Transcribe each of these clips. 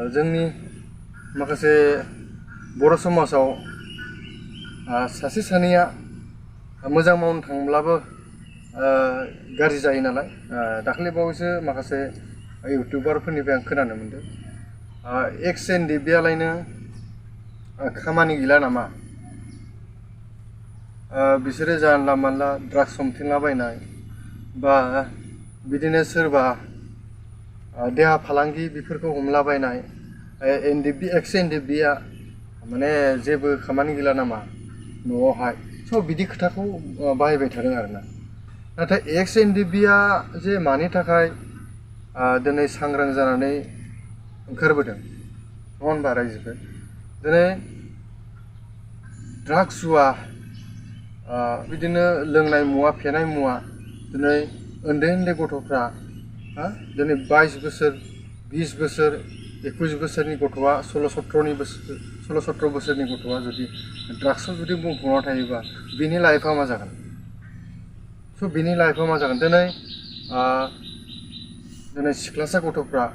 जोंनि माखासे बर' समाजाव सासे सानैया मोजां मावनो थांब्लाबो गाज्रि जायो नालाय दाखालि बावैसो माखासे इउटिउबारफोरनिफ्राय आं खोनानो मोनदों एक्स एनडिबिआलायनो खामानि गैला नामा बिसोरो जानला मानला ड्राग्स हमथिंलाबायनाय बा बिदिनो सोरबा देहा फालांगि बेफोरखौ हमलाबायनाय एक्स एनडिबिआ माने जेबो खामानि गैला नामा न'आवहाय स' बिदि खोथाखौ बाहायबाय थादों आरोना नाथाय एक्स एनडिबिआ जे मानि थाखाय दिनै सांग्रां जानानै ओंखारबोदों नङा होनबा रायजोफोर दिनै ड्राग्स जुवा बिदिनो लोंनाय मुवा फेनाय मुवा दिनै उन्दै उन्दै गथ'फ्रा दिनै 22 बोसोर 20 बोसोर 21 बोसोरनि गथ'आ 16-17 बोसोरनि गथ'आ जुदि ड्राग्सआव जुदि बुंफबना थायोबा बिनि लाइफआ मा जागोन स' बिनि लाइफआ मा जागोन दिनै सिख्लासा गथ'फ्रा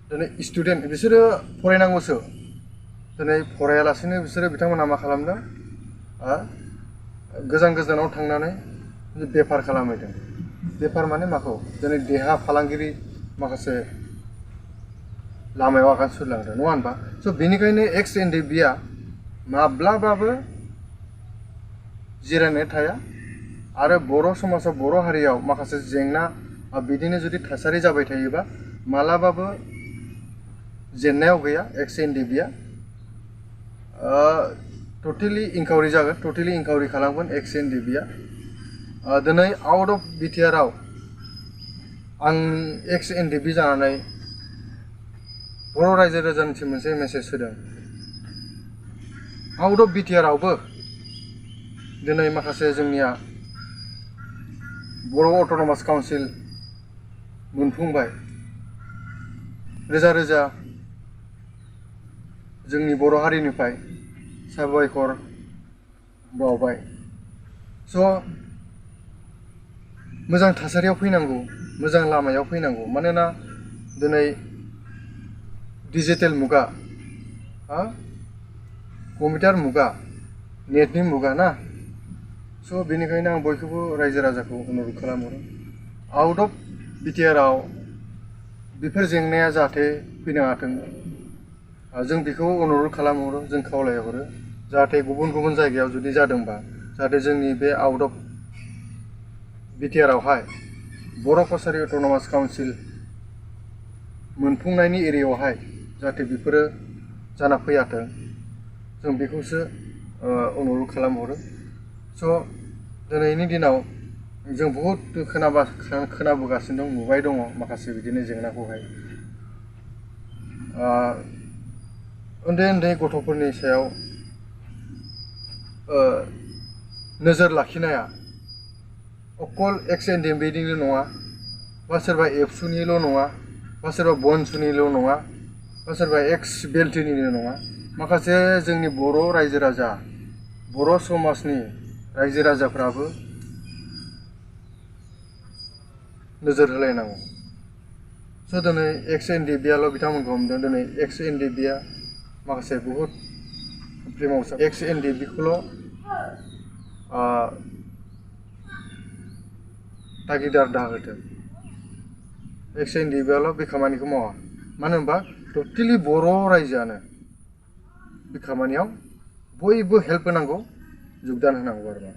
दिनै स्टुडेन्ट बिसोरो फरायनांगौसो दिनै फरायालासेनो बिसोरो बिथांमोनहा मा खालामदों गोजान गोजानाव थांनानै बेफार खालामहैदों बेफार माने माखौ दिनै देहा फालांगिरि माखासे लामायाव आगान सुरलांदों नङा होनबा स' बेनिखायनो एक्स एनडिबिआ माब्लाबाबो जिरायनानै थाया आरो बर' समाजाव बर' हारियाव माखासे जेंना बिदिनो जुदि थासारि जाबाय थायोबा मालाबाबो जेननायाव गैया एक्स एनडिबिआ टटेलि इनकाउरि जागोन टटेलि इनकाउरि खालामगोन एक्स एनडिबिआ दिनै आउट अफ बिटिआरआव आं एक्स एनडिबि जानानै बर' रायजो राजानिसिम मोनसे मेसेज होदों आउट अफ बिटिआरआवबो दिनै माखासे जोंनिया बर' अट'नमास काउन्सिल मोनफुंबाय रोजा रोजा जोंनि बर' हारिनिफ्राय साबायखर बावबाय स' मोजां थासारियाव फैनांगौ मोजां लामायाव फैनांगौ मानोना दिनै डिजिटेल मुगा कम्पिउटार मुगा नेटनि मुगा ना स' बेनिखायनो आं बयखौबो रायजो राजाखौ अनुर'ध खालामहरो आउट अफ बिटिआरआव बेफोर जेंनाया जाहाथे फैनाङाथों जों बेखौ अनुर'ध खालामहरो जों खावलायहरो जाहाथे गुबुन गुबुन जायगायाव जुदि जादोंबा जाहाथे जोंनि बे आउट अफ बिटिआरआवहाय बर' कसारि अट'नमास काउन्सिल मोनफुंनायनि एरियायावहाय जाहाथे बेफोरो जाना फैयाथों जों बेखौसो अनुर'ध खालामहरो स' दिनैनि दिनाव जों बहुद खोनाबोगासिनो दं नुबाय दङ माखासे बिदिनो जेंनाखौहाय उन्दै उन्दै गथ'फोरनि सायाव नोजोर लाखिनाया अकल एक्स एनडिबिनिल' नङा बा सोरबा एबसुनिल' नङा बा सोरबा बनसुनिल' नङा बा सोरबा एक्स बेल्टिनिल' नङा माखासे जोंनि बर' रायजो राजा बर' समाजनि रायजो राजाफ्राबो नोजोर होलायनांगौ स' दिनै एक्स एनडिबिआल' बिथांमोनखौ हमदों दिनै एक्स एनडिबिआ माखासे बहुद प्रेमाव एक्स एनडिबिखौल' तागिदार दाहोथों एक्स एनडिबिआल' बे खामानिखौ मावा मानो होनबा टटेलि बर' रायजोआनो बे खामानियाव बयबो हेल्प होनांगौ जुगदान होनांगौ आरो